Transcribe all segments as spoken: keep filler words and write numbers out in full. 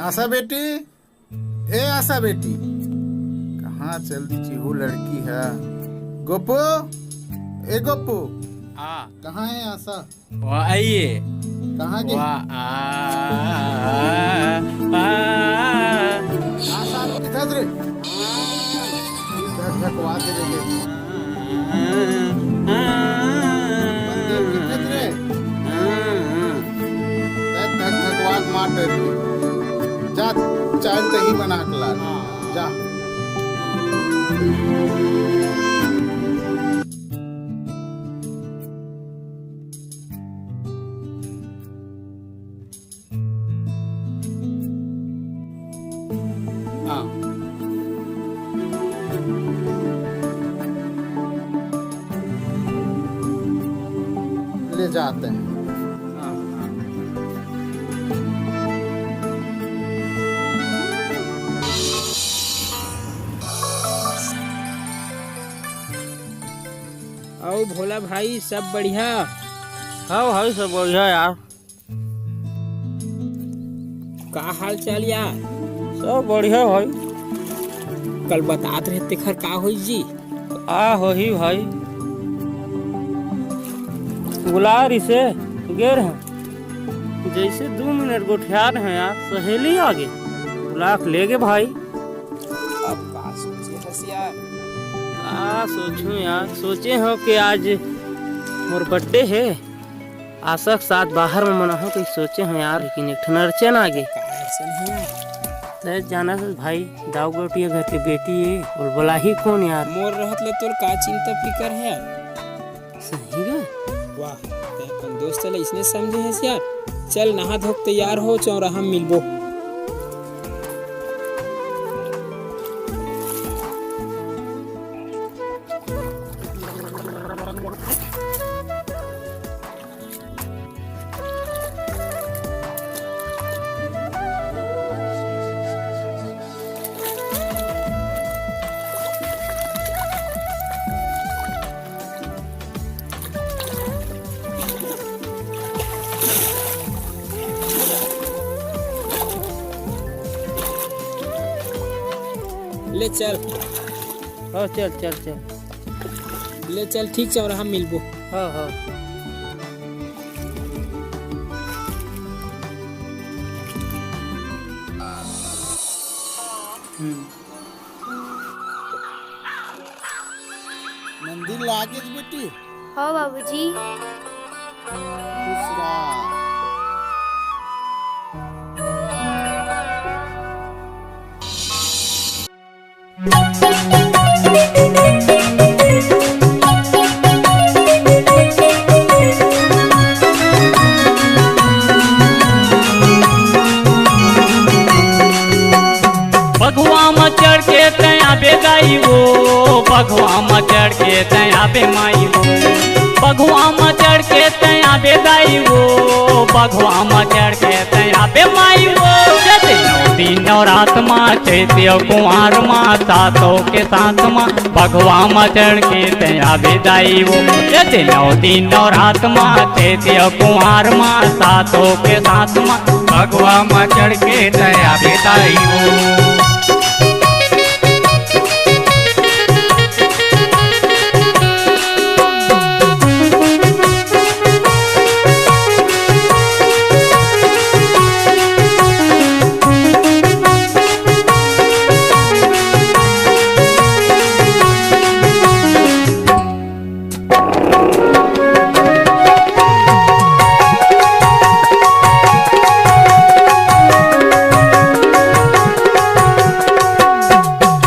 आशा बेटी, ए आशा बेटी, कहाँ चल दी चिहू लड़की है? गोपू, ए गोपू, हाँ। कहाँ है आशा? वो आइए। कहाँ की? वाह, आ, आ, आ, आ। आशा किधर रे? धक धकवा के दे दे। मंदिर किधर रे? धक धकवा के मार दे। जा, चाय तही बना के ला। जा। हाँ। ले जाते हैं। हाँ, हाँ। अउ भोला भाई, सब बढ़िया? हाँ भाई, सब बढ़िया यार। का हाल चाल यार? सब बढ़िया भाई। कल बतात रहे, तेखर का होई जी? का होही भाई, बुला रिसे, गेर हैं। जैसे दू मिनट गोठियार हैं यार, सहेली आगे, बुला के ले गे भाई। अब का सोचे हस यार? का सोचूं यार, सोचे हो कि आज मोर birthday है, आशा के साथ बाहर में मनाहूं कहि सोचे हंव यार, लेकिन एक ठन अड़चन आगे। का अड़चन हे? तैं जानत हस भाई, दाऊ गौटिया घर के बेटी हे, बोल बोलाही कोन यार? मोर रहत ले तोर का चिंता फिकर हे यार? सही गा? वाह, तैं अपन दोस्त ल इसने समझे हस यार। चल नहा धो के तैयार हो, चौराहा में मिलबो। ले चल। हाँ, चल, चल, चल। ले चल, ठीक चौराहा मिलबो। हाँ, हाँ। हम्म। मंदिर लागे बेटी। हाँ बाबूजी। खुश रह। बघवा म चढ़ के तैं आबे दाई वो, बघवा म चढ़ के तैं आबे माई वो, बघवा म चढ़ के तैं आबे दाई वो, बघवा म चढ़ के तैं आबे माई वो। जैसे नौ दिन नवरात मा चैत अउ कुंवार मा सातों के साथ मा बघवा म चढ़ के तैं आबे दाई वो। जैसे नौ दिन नवरात मा चैत अउ कुंवार मा सातों के साथ मा बघवा म चढ़ के तैं आबे दाई वो।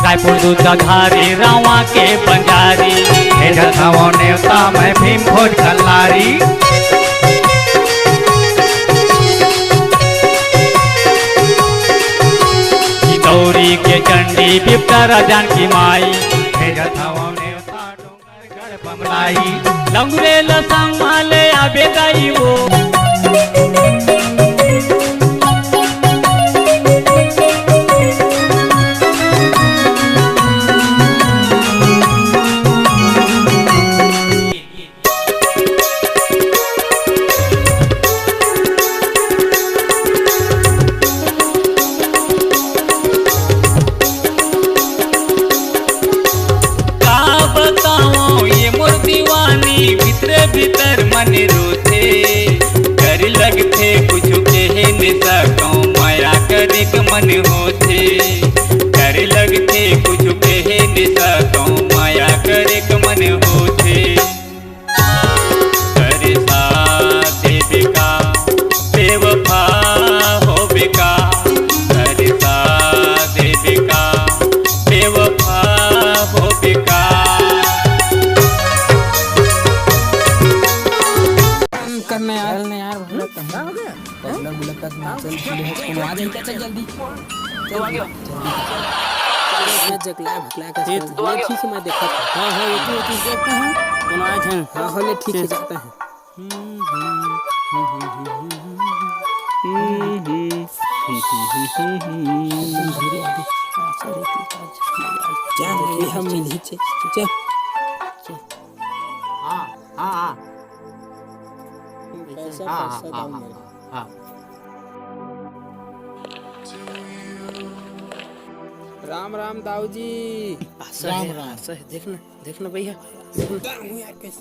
रायपुर दूध का धारी, रावा के बंजारी, भेजत हवं नेवता मैं भीम भोज कल्लारी। गौरी के चंडी बिपता राजान की माई, भेजत हवं नेवता। गढ़ बमलाई, लंगुरे ल संग मा ले आबे दाई वो। तर मन रोथे, डर लगथे कुछु कहे न सकौं, मया करे के मन होथे। डर लगथे कुछु कहे न सकौं, मया करे के मन होथे। तरसा देबे का, बेवफा होबे का, तरसा देबे का, बेवफा होबे का। करना यार, चल ना यार, भला कहीं। का हो गया? पगला गुला का नाचल चले है, कोनो आ जाए क्या? चल जल्दी। तो आ गया। मैं जकला भकला का ये सोच तो आ ले, गया। ठीक है, मैं देखा था। हाँ, हाँ, ये तो, ये तो देखता है। कोनो आ जाए। हाँ, हो ले, ठीक है, चल। जाता है। धीरे आगे। क्या है, ये हम मिली, चल, चल, चल। हाँ, हाँ, हाँ। पैसा, हाँ, पैसा हाँ, दाऊ हाँ, मेरा। हाँ। राम राम दाऊ जी। आशा राम है, राम। आशा है, देख ना, देख ना भैया, देख ना।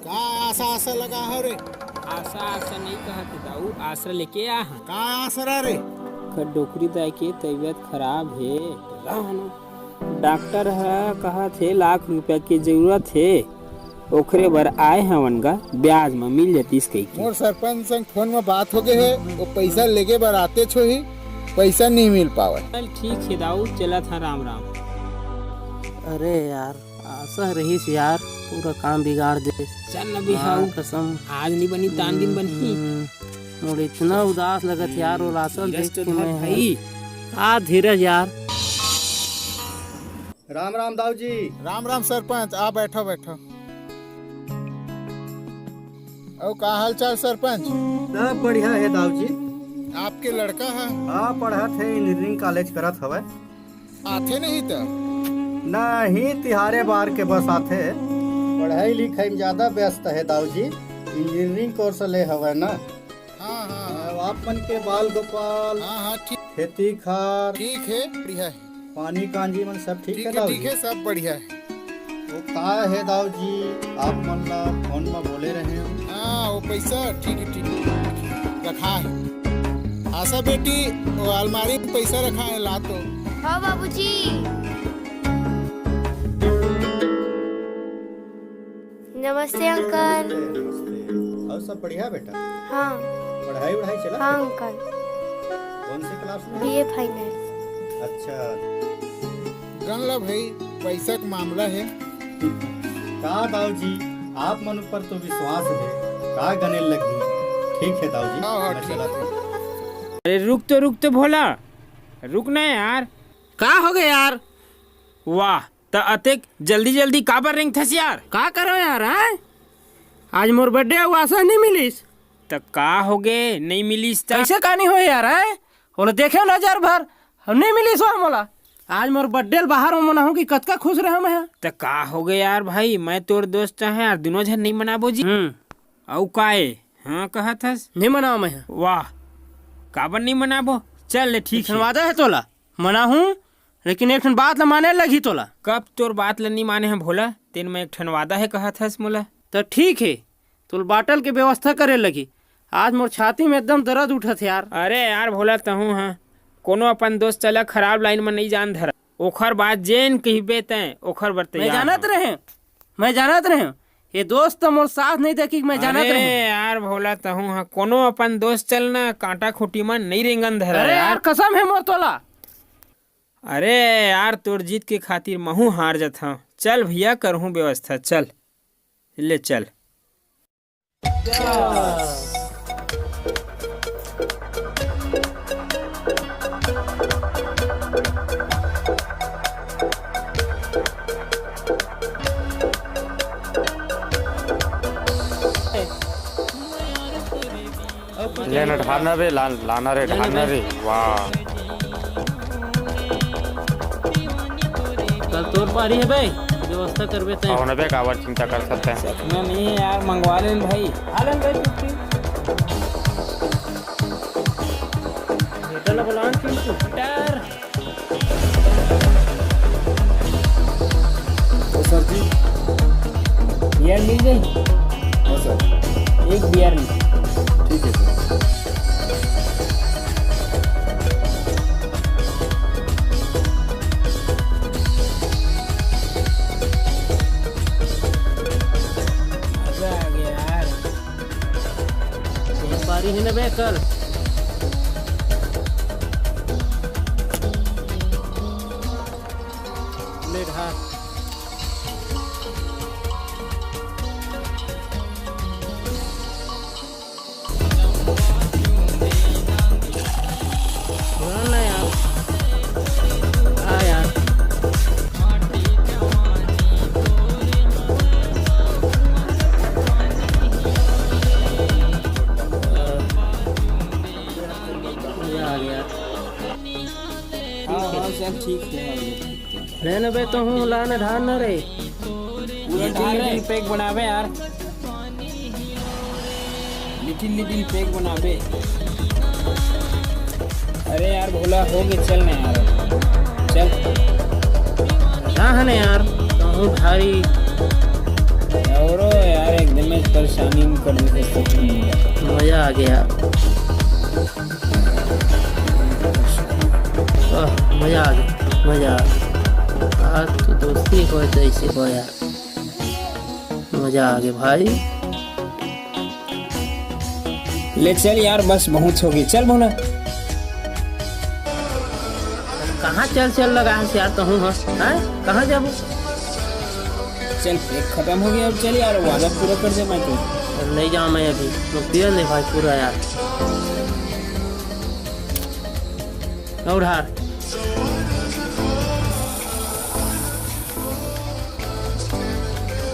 का आशा, आशा लगा हो रे? आशा, आशा नहीं कहा थे दाऊ, आसरा लेके आ हाँ। का आसरा रे? का डोकरी दाई के तबीयत खराब हे, रहा ना। डॉक्टर ह कहा थे लाख रुपया के जरूरत हे, ओखरे बर आए हवन गा, ब्याज म मिल जतिस कहिके। मोर सरपंच संग फोन म बात हो गे हे, वो पैसा लेगे बर आतेच होही, पैसा नहीं मिल पावय। चल ठीक हे दाऊ, चलत हा, राम राम। अरे यार, आशा रहिस यार, पूरा काम बिगाड़ दे। चल न बे, हाँ, हाऊ। कसम। आज नहीं बनी, तान दिन बनही। हम्म, मोर इतना उदास लगत यार, वो लाशा धीरज देख तो के धर मैं भाई। आ धीरज यार। राम राम दाऊ जी। राम राम सरपंच, आ बैठो, बैठो। अउ का हाल चाल सरपंच? सब बढ़िया हे दाऊ जी। आपके लड़का ह? हाँ, पढ़त हे, इंजीनियरिंग कॉलेज करत हवय। आथे नहीं त? नहीं, तिहारे बार के बस आथे। पढ़ाई लिखाई में ज्यादा व्यस्त हे दाऊ जी, इंजीनियरिंग कोर्स ले हवय ना। हाँ, हाँ, हाँ। अउ आप मन के बाल गोपाल, हाँ, हाँ, ठीक। खेती खार, ठीक हे, बढ़िया हे। पानी कांजी मन सब ठीक ठीक हे हे, दाऊ ठीक जी? हे, सब बढ़िया हे। वो का हे दाऊ जी, आप मन ला फोन म बोले रहे हो? हाँ, वो पैसा ठीक हे, ठीक हे, रखा हे। आशा बेटी, वो अलमारी में पैसा रखा हे, ला तो। हाँ बाबूजी। नमस्ते अंकल। नमस्ते। अउ सब बढ़िया बेटा? हाँ। पढ़ाई वढ़ाई चला? हाँ अंकल। कौन से क्लास में? BA final. अच्छा। गन ला भाई, पैसा के मामला हे। का दाऊ जी, आप मन ऊपर तो विश्वास हे, का गने लगी? ठीक हे दाऊ जी, हाँ, हाँ, मैं ठीक चलत हे। हूँ। अरे रुक तो, रुक तो भोला, रुक ना यार। का हो गया यार? वाह, त अतेक जल्दी जल्दी काबर रेंगथस यार? का करो यार, हैं? आज मोर बर्थडे अउ आशा नहीं मिलिस। त का होगे, नहीं मिलिस त? कैसे का नहीं हो यार, हैं? ओला देखे नजर भर, हम नहीं मिलिस वह मोला। आज मोर बर्थडे ल बाहर में मनाहूं कि कतका खुश रहे मैं। त का होगे यार भाई, मैं तोर दोस्त हे यार, दुनों झन नहीं मनाबो जी। हम्म। अउ काए, हाँ कहत हस? नहीं मनाओ मैं। वाह, काबर नहीं मनाबो? चल ले, ठीक एक ठन हे। वादा हे तोला, मनाहूं, लेकिन एक ठन बात ला माने लगही तोला। कब तोर बात ला नहीं माने हे भोला? तेन में एक ठन वादा हे कहत हस मोला। त ठीक हे, तोल बाटल के व्यवस्था करे लगही। आज मोर छाती में एकदम दर्द उठत हे यार। अरे यार भोला, तहूं हा कोनो अपन दोस्त चला खराब लाइन में नहीं जान धरा। ओखर बात जेन कहिबे तैं, ओखर बर मैं तैयार जानत हूँ। रहे, मैं जानत रहे, ये दोस्त तो मोर साथ नहीं देखी, मैं जानत अरे रहे। यार भोला, तहूं हा कोनो अपन दोस्त चल ना, कांटा खूंटी मन नहीं रेंगन धरा अरे यार। यार, कसम हे मोर तोला। अरे यार, तोर जीत के खातिर महूं हार जथंव। चल भैया, करहूं व्यवस्था, चल। ले चल। लेना ढारना बे, ला-, लाना रे, लेना ढारना बे। रे, वाह। कल तोर पारी हे बे, व्यवस्था करबे तैं। अउ ना बे, काबर चिंता कर सकते हैं। सपना नहीं हे यार, मंगवा लेन भाई। आ लेन भाई छुट्टी। बेटा ला बुलान चिंटू। डर। तो सर जी। यार मिल गई। हाँ सर। एक बियर ली। ठीक है सर। मजा आ गया यार। व्यापारी है ना बे कल। ले ढार। ना, ना यार। हाँ यार। मजा आ गया। हाँ, हाँ, सब ठीक है। रहने बे, तो हूँ लाने धार न रे। पूरा ढार रे। पैक बनावे यार। लिटिल लिटिल पैक बनाबे। अरे यार भोला, हो गए, चल ना यार, चल। कहाँ है ना यार, कहूँ भारी। और यार एकदम परेशानी में कर देते, सच में। मजा आ गया। आह, मजा आ गया, मजा आ गया। आज तो दोस्ती हो तो ऐसे हो यार। मजा आ गया भाई। ले चल यार, बस बहुत हो गई, चल बोला। कहाँ चल चल लगा है यार, तहूँ हाँ, हैं? कहाँ जाबो? चल, एक खत्म हो गया, अब चल यार, वादा पूरा कर दे मैं तो। नहीं जाऊँ मैं अभी, तो पियो नहीं भाई पूरा यार। और हार।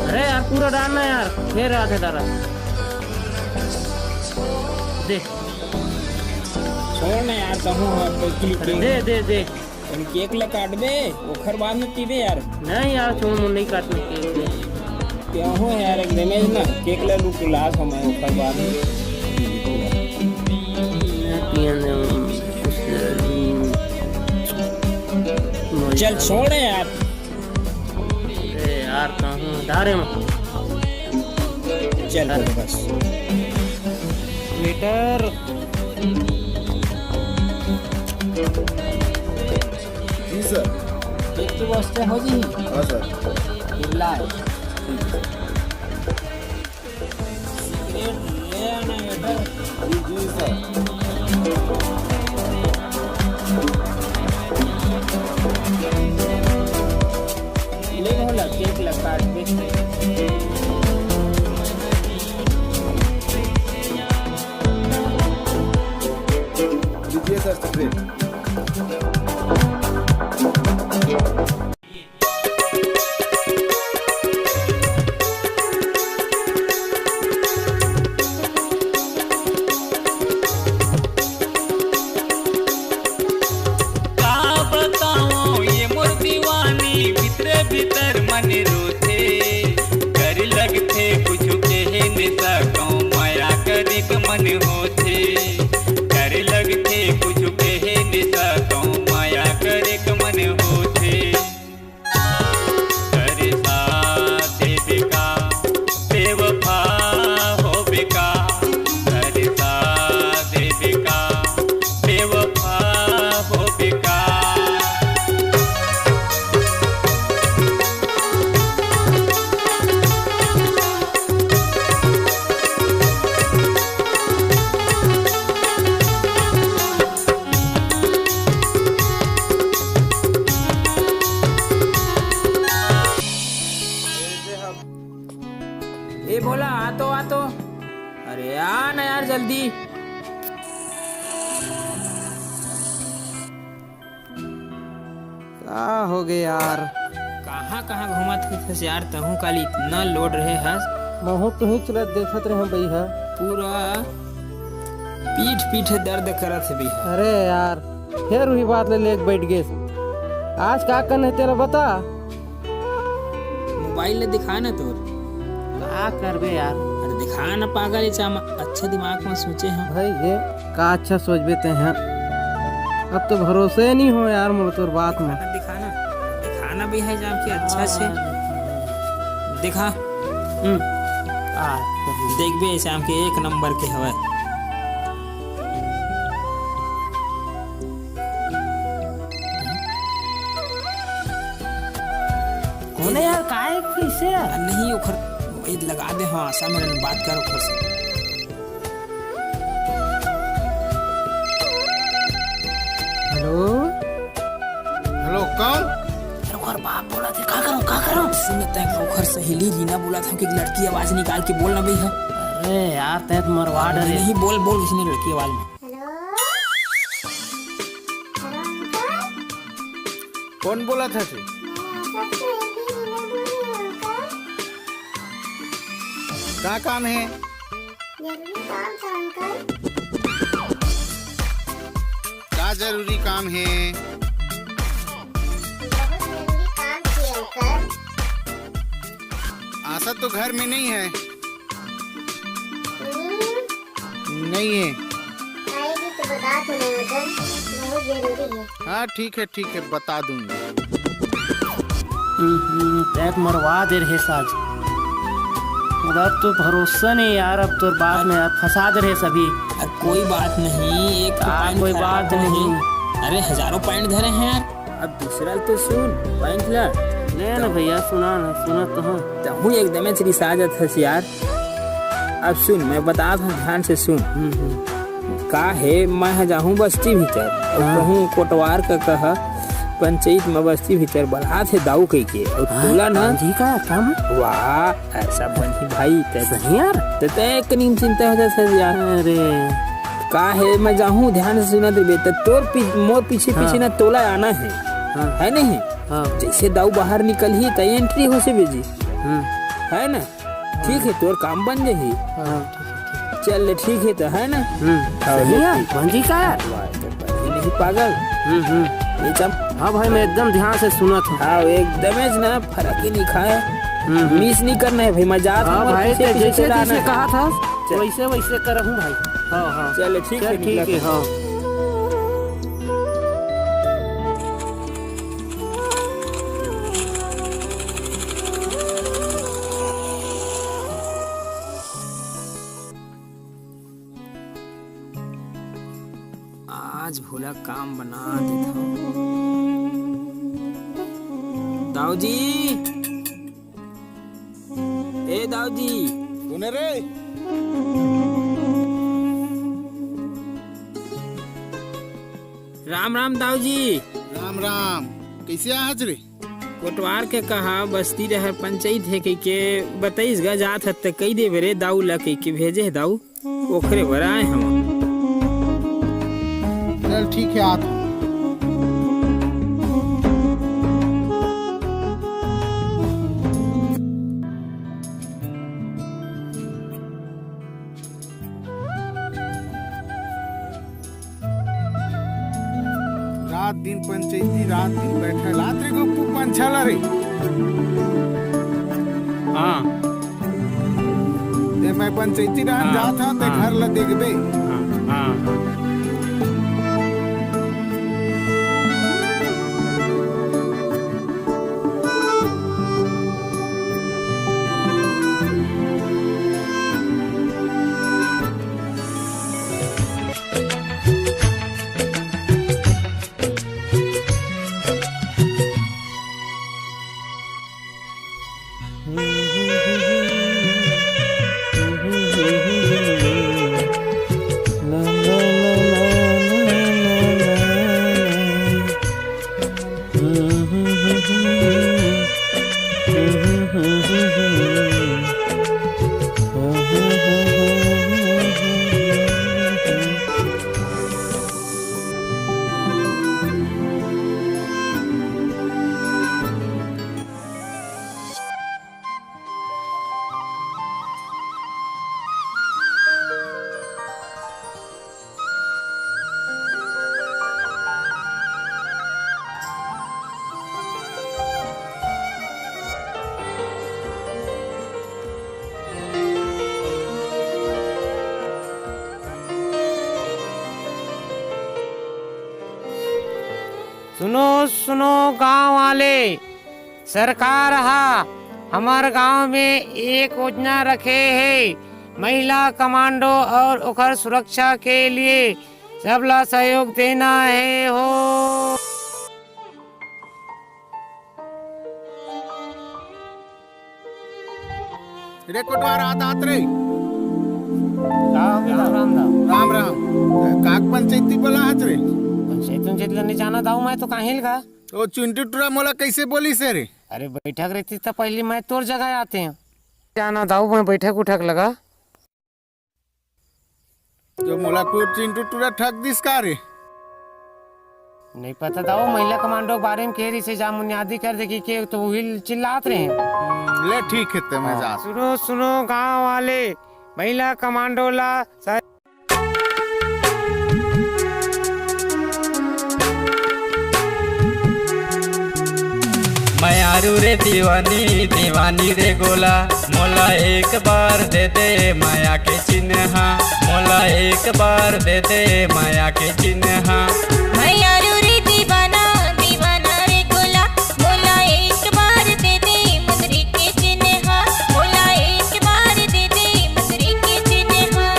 अरे यार, पूरा डालना यार, फिर आधे डाला। दे। छोड़ ना यार, कहूँ हाँ, कोई click अरे दे, दे, दे। हम केक ला काटबे, ओखर बाद में पीबे यार। नहीं यार, छोड़, मुझे नहीं काटना केक। क्या हो यार, एक दे में ना, केक ला लूट लास हमें, ओखर बाद में। मैं पियन, कुछ, हम्म, चल, छोड़ यार। ए यार, कहूँ डारे में। चल, हाँ। बस। वेटर। जी सर। एक तो बस हो जी। हाँ सर। बिल्ला है। ठीक है सर। सिगरेट ले आना बेटा। जी, जी सर। ले भोला, केक ला काट दे। जी, जी सर, सिगरेट। का बताओं ये मोर दीवानी, भीतरे भीतर मन रोथे। डर लगथे कुछु कहे न सकौं, मया करे के मन होथे। डर लगथे कुछु कहे न सकौं, मया करे के मन होथे। तरसा देबे का, बेवफा होबे का। तरसा देबे का, बेवफा होबे का। ए भोला, आ तो, आ तो। अरे आ ना यार, जल्दी। का हो गे यार? कहाँ कहाँ घूमत हस यार, तहूँ काली इतना लोड रहे हस। महूँ तुही चलत देखत रहे भैया। पूरा पीठ पीठ दर्द करत हे भैया। अरे यार, फेर उही बात ले लेके बैठ गेस। आज का करना हे तेला बता। मोबाइल ले दिखा ना तोर। का करबे यार? अरे दिखा ना पागल, ये चामा अच्छा दिमाग में सोचे हैं। भाई ये का अच्छा सोचबे ते हैं? अब तो भरोसे नहीं हो यार मोर तोर बात में। दिखा ना, दिखा ना भैया जाम के अच्छा से दिखा। हम्म। आ, देखबे, श्याम के एक नंबर के हवय। कौन है यार, काय कैसे है? नहीं, ओखर, ये लगा दे, हाँ, आशा मेरे बात कर ओखर से। हेलो? हेलो, कौन? अरे, ओकर बाप बोला थे, का करूं, का करूं? सुन, तैं ओकर सहेली रीना बोला था कि एक लड़की आवाज निकाल के बोल ना भैया। अरे यार, तैं तो मरवा डरे। नहीं, बोल, बोल, उसने लड़की आवाज में। हेलो? Hello, uncle? कौन बोला था तू? मैं आपका सहेली रीना बोल रही हूँ, अंकल। का काम है? जरूरी काम था, अंकल। का जरूरी काम है? बहुत जरूरी काम थी, अंकल। आशा तो घर में नहीं है। हम्म। नहीं है। आएगी तो बता दो ना, अंकल, बहुत जरूरी है। हाँ, ठीक है, ठीक है, बता दूंगा। हम्म, तैं तो मरवा दे रहे साज। अब तो भरोसा नहीं यार, अब तोर बात में यार फंसा दे रहे सभी। अरे कोई बात नहीं, एक तो का point कोई खराब बात नहीं। नहीं। अरे हजारों point धरे हैं यार। अब दूसरा तो सुन, point ला। ले ना भैया, सुना ना, सुना तो हूँ। तहूँ एकदमे रिसा जात हस यार। अब सुन, मैं बतात हूँ, ध्यान से सुन। हम्म, हम्म। का हे, मैं ह जाहूँ बस्ती भीतर, अउ हाँ। कहूँ कोटवार का कहा, पंचायत में बस्ती भीतर बलात हे दाऊ कहिके, अउ हाँ, तोला ना। हाँ जी, का काम है? वाह, ऐसा बनी भाई, ते सही यार। ते, ते एक नीम चिंता हो जाता है यार। अरे। का हे, मैं जाहूँ, ध्यान से सुना देबे, ते तोर पी-, मोर पीछे हाँ। पीछे ना तोला आना है, हाँ। है नहीं? हाँ। जैसे दाऊ बाहर निकलही, ते entry हो से बेजी। हम्म। है ना? ठीक है, तोर काम बन जाही। हाँ, ठीक है, ठीक है। चल ले, ठीक है तो, है ना? हम्म, हाँ, सही ले है, ठीक। बन जी का यार? वाह, तो बन ही नहीं पागल। हम्म, हम्म। ये चम- हाँ भाई, मैं एकदम ध्यान से सुनत हूँ। हाँ, एकदम ही ना, फर्क ही नहीं खाए। हम्म, हम्म। Miss नहीं करना है भाई, मैं जात हाँ हूँ, भाई, पीछे, ते पीछे जैसे चला तैसे आना। कहा था, चल। वैसे, वैसे करहूँ भाई। हाँ, हाँ। चल, ठीक चल, है, ठीक निकल। है, हाँ। आज भोला काम बना देथव। दाऊ जी, ए दाऊ जी। कोन रे? राम राम दाऊ जी। राम राम। कैसे आहच रे? कोटवार के कहा बस्ती डहर पंचायत हे कहिके बतइस गा, जात हस त कहि देबे रे दाऊ ला कहिके भेजे हे दाऊ, ओखरे बर आए हवं। चल ठीक हे, आत हंव। रात दिन पंचायती, रात दिन बैठे, रात रे गुप्पू पंछा ला रे। हाँ। ते मैं पंचायती रहन हाँ, जात हंव, ते हाँ। घर ला देखबे। हाँ, हाँ। सुनो, सुनो गांव वाले, सरकार हा हमर गांव में एक योजना रखे हे, महिला कमांडो और ओकर सुरक्षा के लिए सबला सहयोग देना हे हो। रे कोटवार, आत, आत रे। का हो गे दाऊ? राम राम। राम राम। काक पंचायती बोला हच रे? पंचायत, पंचायत ला नहीं जाना दाऊ, मैं तो काहिल का। ओ चिंटू टुरा मोला कैसे बोलिस हे रे? अरे बैठक रहती तो पहली मैं तोर जगह आते हैं। जाना दाऊ, मैं बैठक उठक लगा। तो मोला को चिंटू टुरा ठग दिस का रे? नहीं पता दाऊ, महिला कमांडो के बारे में कह रही से जा मुनियादी कर दे कि के तो उहिल चिल्लात रहे। हम्म, ले ठीक है, ते मैं हाँ। जा। सुनो, सुनो गांव वाले, महिला कमांडो ला स- मयारू रे दीवानी, दीवानी रे गोला, मोला एक बार दे दे मया के चिन्हा, मोला एक बार दे दे मया के चिन्हा। मयारू रे दीवाना, दीवाना रे गोला, मोला एक बार दे दे मुंदरी के चिन्हा, मोला एक बार दे दे मुंदरी के चिन्हा।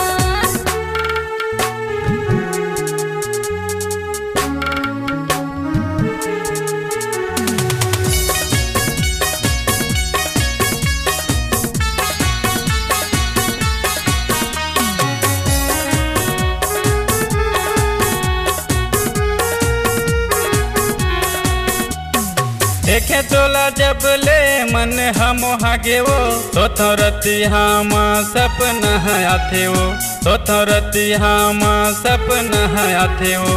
देखे तोला जब ले मन ह मोहा गे वो, सोथो रतिहा म सपना ह आथे वो, सोथो रतिहा म सपना ह आथे वो।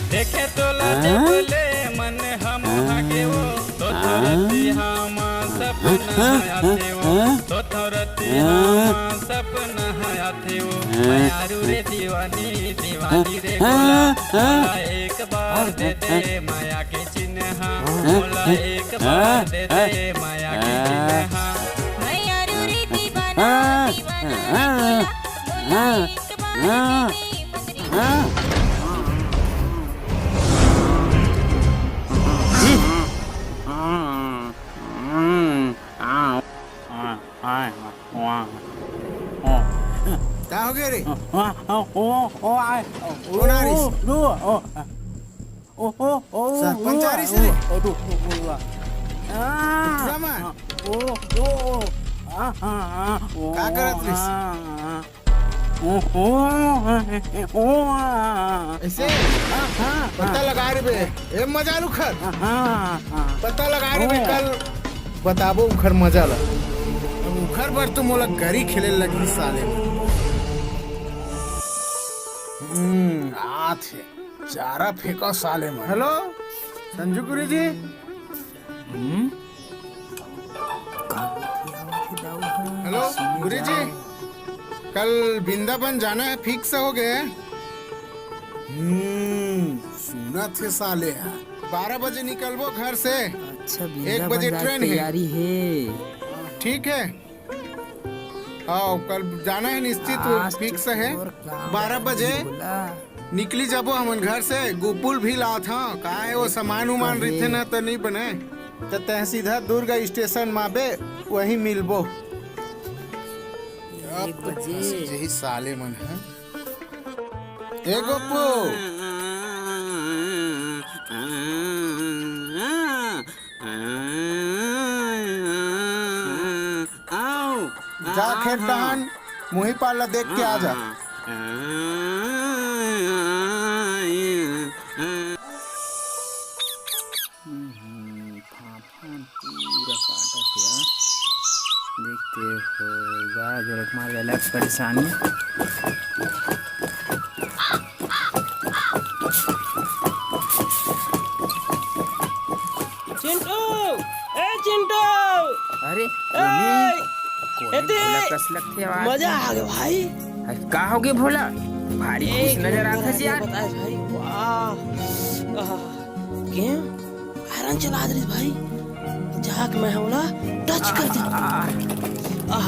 देखे तोला जब ले मन ह मोहा गे वो, सोथो रतिहा म सपना ह आथे वो, सोथो रतिहा म सपना ह आथे वो। मयारू रे दीवानी, दीवानी रे गोला, मोला एक बार दे दे मया के चिन्हा, मोला एक बार दे दे मया के चिन्हा। मयारू रे दीवाना, दीवाना रे गोला, मोला एक बार दे दे मुंदरी। का हो गया रे? कौन आ रही? सरपंच आ रही से रे? रामा, का करत रहिस? ऐसे? पता लगा रे बे। ए मजा लू खर। पता लगा रे बे, कल बताबो उखर मजा ला। अब उखर बर तो मोला गरी खेले लगी साले मन। हम्म, आत हे। चारा फेंको साले मन। हेलो, संजू गुरुजी। हम्म? हेलो, गुरुजी। कल वृंदावन जाना है, फिक्स हो गए? हम्म, सुनत हे साले ह। बारह बजे निकलबो घर से। अच्छा, एक बजे ट्रेन है। तैयारी है। ठीक है। हाँ, कल जाना है निश्चित, फिक्स है। बारह बजे निकली जाबो हमन घर से। गोकुल भी लात, हाँ, का है वो सामान उमान रहिथे ना, तो नहीं बने। तो तैं सीधा दुर्ग स्टेशन म आबे, वहीं मिलबो। अब तो फंसी जही साले मन, हैं? ए गोपू। जा खेत डहान मुही पार ला देख के आ जा। हम्म, फाफा पूरा काटत हे यार। देखते हो, गाय घोड़ा के मारे अलग परेशानी। चिंटू, ए चिंटू, अरे, ए, कोने, कोने एती, भोला कस लगथे यार। मजा आ गया भाई। अरे, का हो गया भोला? भारी खुश नजर आता है यार। बताए भाई, वाह। आह, के? आयरन चला दे भाई, जाके मैं ओला टच कर दे। आह,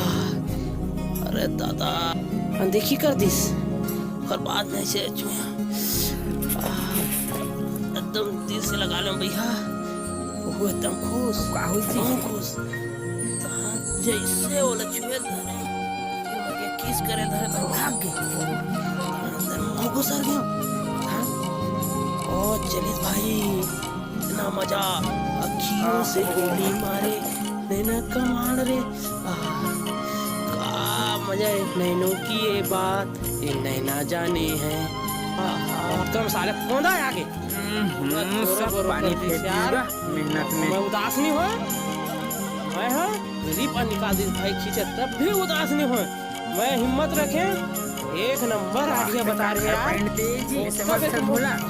अरे दादा, अनदेखी कर दिस, ओकर बाद नहीं से छुआ। लगा ले भैया, वो एकदम खुश। का होइस? बहुत खुश। हाँ, जैसे ओला छुए धरे, ओके किस करे धरे, तो भाग गे। अंदर मुंह घुसर गया। हाँ? ओ चलित भाई, इतना मजा, अखियों से गोली मारे, नैना कमाल रे। आह, का मजा है नैनों की ये बात, ये नैना जाने है। आह, कम साले फोंदा है आगे। हम्म, सब पानी फेंक दिया मेहनत में। मैं उदास नहीं हो, मैं हाँ रिलीफ निकाल दी भाई, खींचे तब भी उदास नहीं हो। मैं हिम्मत रखे, एक नंबर आइडिया बता रहे यार।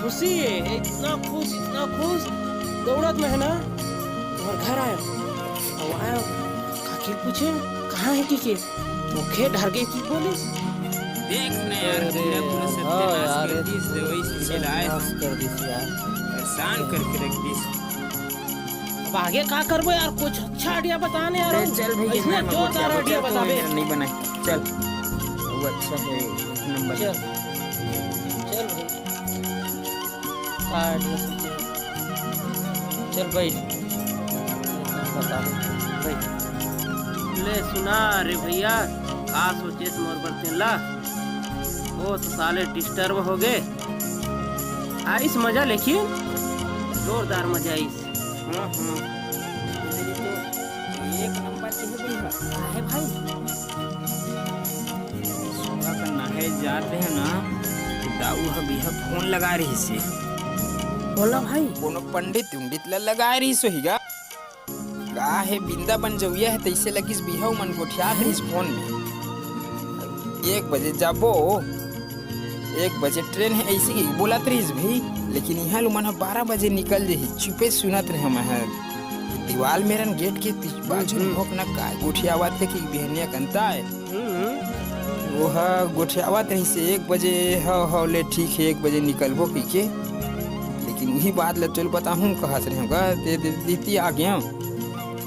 खुशी है, इतना खुश, इतना खुश। दौड़त में है ना, तुम्हारे घर आयो, और आयो, काकी पूछे, "कहाँ है टीके?" मुखे डर गए की बोले। देख न यार, अरे, पूरा पूरा हाँ सत्यानाश यार, कर दिस, दवाई से सब मिलाए। नाश कर दिस यार। परेशान करके रख दिस। अब आगे का करबो यार, कुछ अच्छा आइडिया बता ना यार। अरे चल भैया, इसमें मैं जोरदार आइडिया बताबे। नहीं बनाए, चल। वो अच्छा है, एक नंबर। चल, चल भाई। का आइडिया सोचे? चल बैठ। बता दे, बैठ। ले सुना रे भैया, का सोचेस मोर बर तेन ला? वो तो साले डिस्टर्ब हो गए। आइस मजा, लेकिन जोरदार मजा आइस। हाँ, हाँ। तेरी तो एक नंबर की हो गई है। का है भाई? सुबह का नहाए जात रहे ना, तो दाऊ ह बिहा फोन लगा रहिस हे। बोला भाई। कोनो पंडित उंडित ला लगा रहिस होही गा। का हे, बिंदा बन जउया हे, तइसे लगिस बिहा मन गोठियात रहिस फोन में। एक बजे जाबो, एक बजे ट्रेन हे, अइसे ही बोलत रहिस भाई। लेकिन इहाँ लो मन ह बारह बजे निकल जही, चुपे सुनत रहे मैं ह। दीवाल मेरन गेट के पीछ-, बाजू में हम्म। भोंकना काय गोठियावत हे कि बिहनिया कंता हे। हम्म। वो ह गोठियावत रहिस हे, एक बजे, "हव, हव, ले ठीक हे, एक बजे निकलबो," कहिके। लेकिन उही बात ल तोल बताहूँ कहत रहे गा, ते, ते, ते, ते आ गया।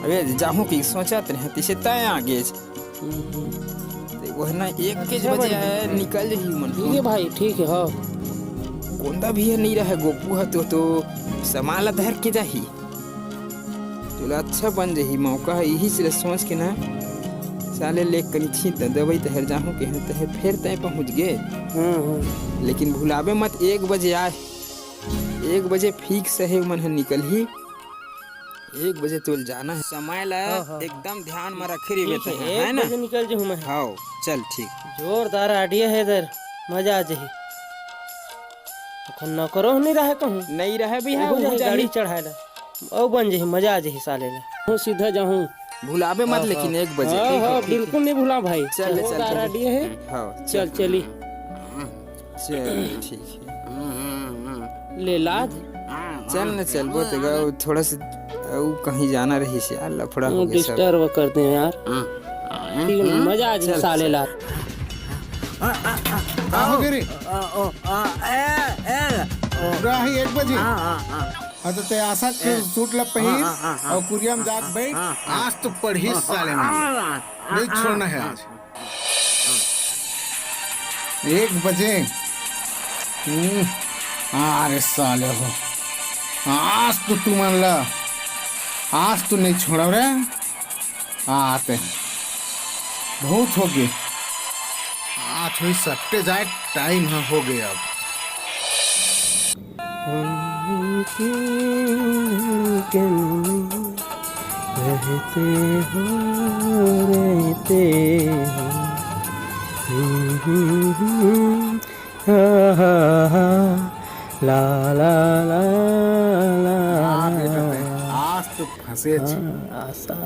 अबे जाहूँ कि सोचत रहे, तइसे तय आ गेस। हम्म। ते वो ह ना, एक के अच्छा बजे भाई। आय, निकल जही मन। ठीक हे भाई, ठीक हे, हाँ। गोंदा भी हे, नहीं रहे, गोपू ह तो, तो सामान ला धर के जाही। तोला अच्छा बन जही मौका ह, इही से सोच के ना, साले ले कनी छींच दे दवई, तहर जाहूँ के हैं, तहर फेर तय पहुँच गे। हाँ, हाँ। लेकिन भुलाबे मत, एक बजे आय, एक बजे फिक्स हे, मन ह निकलही। एक बजे तोल जाना हे। समय ला हाँ, हाँ। एकदम ध्यान में रखे रहिबे ठीक हे, तहर, एक है ना? बजे निकल जहूँ मैं। हाँ, चल ठीक। जोरदार आइडिया हे इधर, मजा आ जही। अखन नौकरो नहीं रहे कहूँ। नहीं रहे भैया, हो जाही, गाड़ी चढ़ाए ला। अउ बन जही, मजा आ जही साले ला। हूँ सीधा जाहूँ। भुलाबे मत हाँ, लेकिन हाँ। एक बजे। हाँ, ठीक हे, हाँ, ठीक हे। बिल्कुल नहीं भुला भाई। चल, चल, जोरदार चल। आइडिया हे। हाँ, चल, चल। चली। चल, ठीक हे। ले लाद। चल न, चलबो तेगा, थोड़ा सा अउ कहीं जाना रहिस यार, लफड़ा हो गे सब। डिस्टर्ब कर दे यार। ठीक हे, मजा आ जाए चल, साले चल। ला। का हो गे रे? पूरा ही एक बजे। हाँ, तो ते आशा के सूट ला पहिर अउ कुरिया में जाके बैठ। आज तो पढ़ी साले मन, नहीं छोड़ना हे आज। एक बजे। हम्म, अरे साले हो, आज तो तुमन ला, आज तो नहीं छोड़ब रे। आते हैं, बहुत हो गे। आज होई सट्टे जाए, टाइम ह हो गे अब। रहते हो, रहते हो। हा, हा, हा। ला, ला, ला, ला। हाँ, बेटा, आज तो फंसे छी। हाँ, आशा।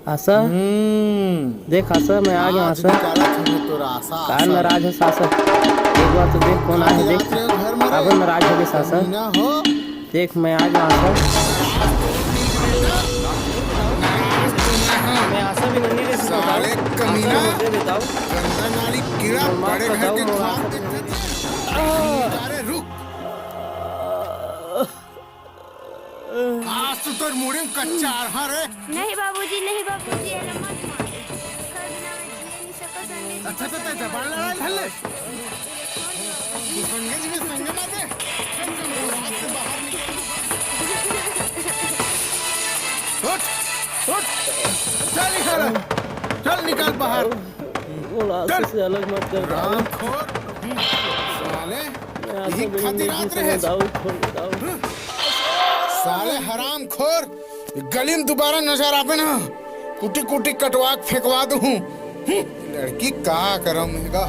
आशा, हम्म। देख आशा, मैं आ गया आज आशा। निकाला था मैं तोरा आशा, का आशा। नाराज है आशा? एक बार तो देख कौन आया है, देख। आते हो घर में रे? अब नाराज हो गया आशा। कमीना हो। देख मैं आ गया आशा। मैं आशा भी नहीं रही थी, साले कमीना। आशा मुझे बताओ। गंदा नाली कीड़ा, बड़े घर के ख्वाब देखे थे। अरे रुक। आज तो तोर मुड़ी में कच्चा आरहा रे। नहीं बाबूजी, नहीं बाबूजी, एला मत मार। कर बिना मैं जिए नहीं सकत हूँ। अच्छा, तो तै जबान लड़ा ले। तू संगे जी में संगे बात है। उठ, उठ, चल निकल, चल निकल बाहर। मोला आंसू चल। से अलग मत कर। रामखोर, साले, मैं आंसू यही बिना खातिर नहीं रात जी रहे। सकता। दाऊ, छोड़, दाऊ। साले हरामखोर, गली में दोबारा नजर आवे ना, कुटी कुटी कटवा के फेंकवा दूं। हम्म, लड़की का करम हैगा।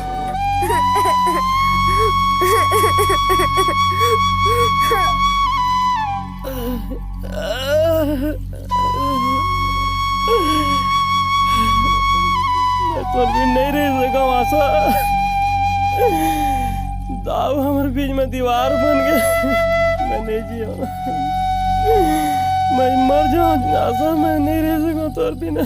मैं तोर बिन नहीं रह सकव आशा। दाऊ हमर बीच में दीवार बन गए। मैं नहीं जियो, मैं मर जाऊं आशा, मैं नहीं रह सकव तोर बिना।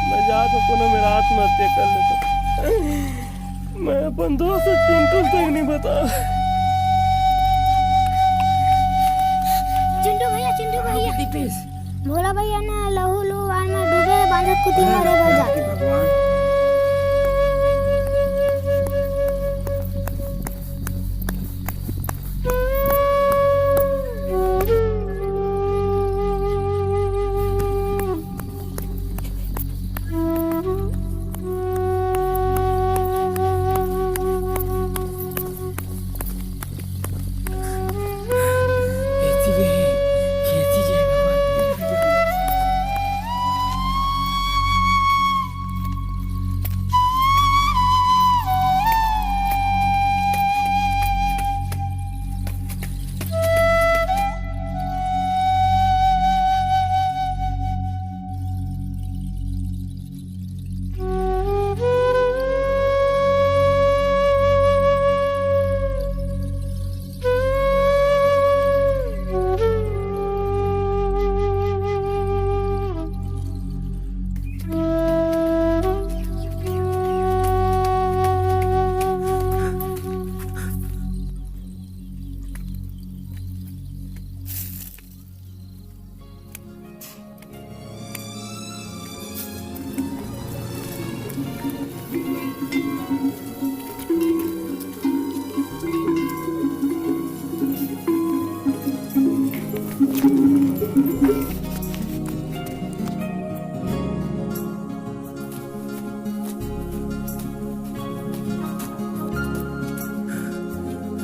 मैं जात हूँ, कोनो मेरा आत्महत्या कर लेता। मैं अपन दोस्त चिंटू तक नहीं बता। चिंटू भैया, चिंटू भैया। दीपेश। भोला भैया ना लहू लुहान में डूबे हे, बांधे कुती मारे बर जा। भगवान।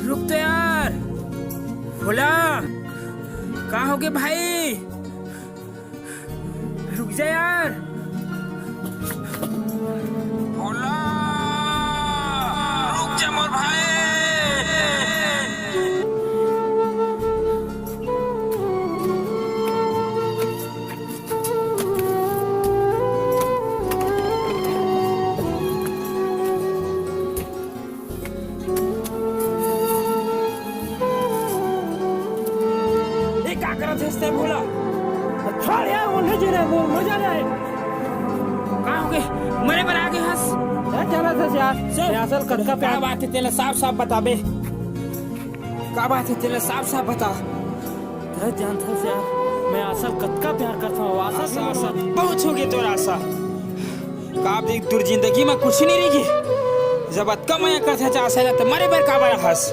रुक तो यार, भोला, का होगे भाई? रुक जा यार। भोला, रुक जा मोर भाई। ए, का करत हस ते भोला? छोड़ यार, वो नहीं जीना, वो मजा नहीं आए। का हो गए? मरे बर आ गए हस? क्या जाना था यार? चल। मैं असल कतका का प्यार बात है, तेला साफ साफ बताबे। का बात है, तेला साफ साफ बता। तैं जानथस यार, मैं असल कतका प्यार करता हूँ, आशा से आशा, बहुत हो गए तोर आशा। का अब देख, तोर जिंदगी में कुछ नहीं रही। जब अतका मया करथस आशा ला, त मरे बर काबर हस?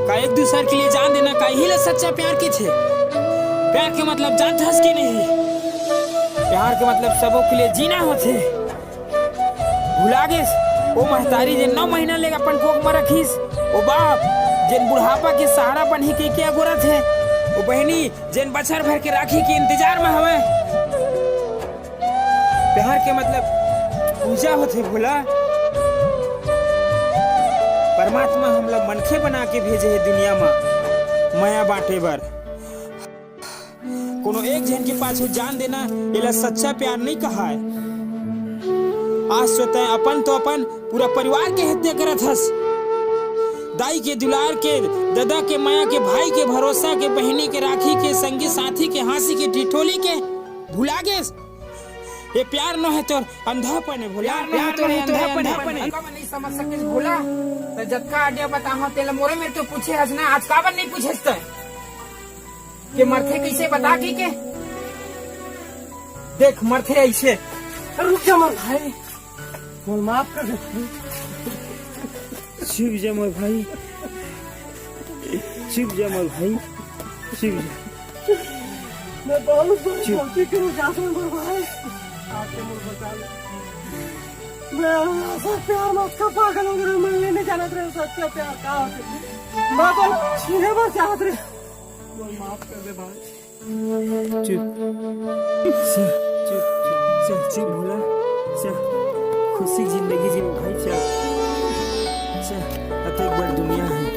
का एक दूसर के लिए जान देना, का यही ला सच्चा प्यार कथे? प्यार के मतलब जानथस कि नहीं? प्यार के मतलब सबो के लिए जीना होथे। भुला गेस? ओ महतारी, जेन नौ महीना ले अपन कोख म रखिस, ओ बाप, जेन बुढ़ापा के सहारा बनही कहिके अगोरत हे, ओ बहिनी, जेन बछर भर के राखी के इंतजार म हवय। प्यार के मतलब पूजा होथे भोला। परमात्मा हमला मनखे बना के भेजे हे दुनिया म मया बांटे बर। कोनो एक झन के पाछू जान देना, एला सच्चा प्यार नइ कहाय। आज तो तैं अपन तो अपन, पूरा परिवार के हत्या करत हस। दाई के दुलार के, ददा के मया के, भाई के भरोसा के, बहिनी के राखी के, संगी साथी के हाँसी के ठिठोली के भुला गेस। ये प्यार नोहे तोर, अंधापन हे भोला। प्यार नोहे तोर, अंधापन हे। काबर नइ समझ सकिस भोला? त जतका आडिया बताहूं तेला मोरे मेर तो पूछे हस ना, आज काबर नइ पूछेस तैं? के मरथे कइसे बता के, के? देख, मरथे अइसे। रुक जा मोर भाई। मोर माफ कर दे। शिव जय मोर भाई, शिव जय मोर भाई, शिव जय। मैं बहुत बड़ी शिव। गलती करूँ जासूं मोर भाई, आपके मोर बचा ले। मैं ऐसा प्यार मत का पागल हो गया, मैं ये नहीं जानत रहे सच्चा प्यार का होथे। मैं तो छीने बर चाहत रहे। मोर माफ कर दे भाई। चुप। चुप, चुप, चुप, चुप भोला। चुप। खुशी जिंदगी जी भाई, चुप। चुप। अतेक बड़ दुनिया हे,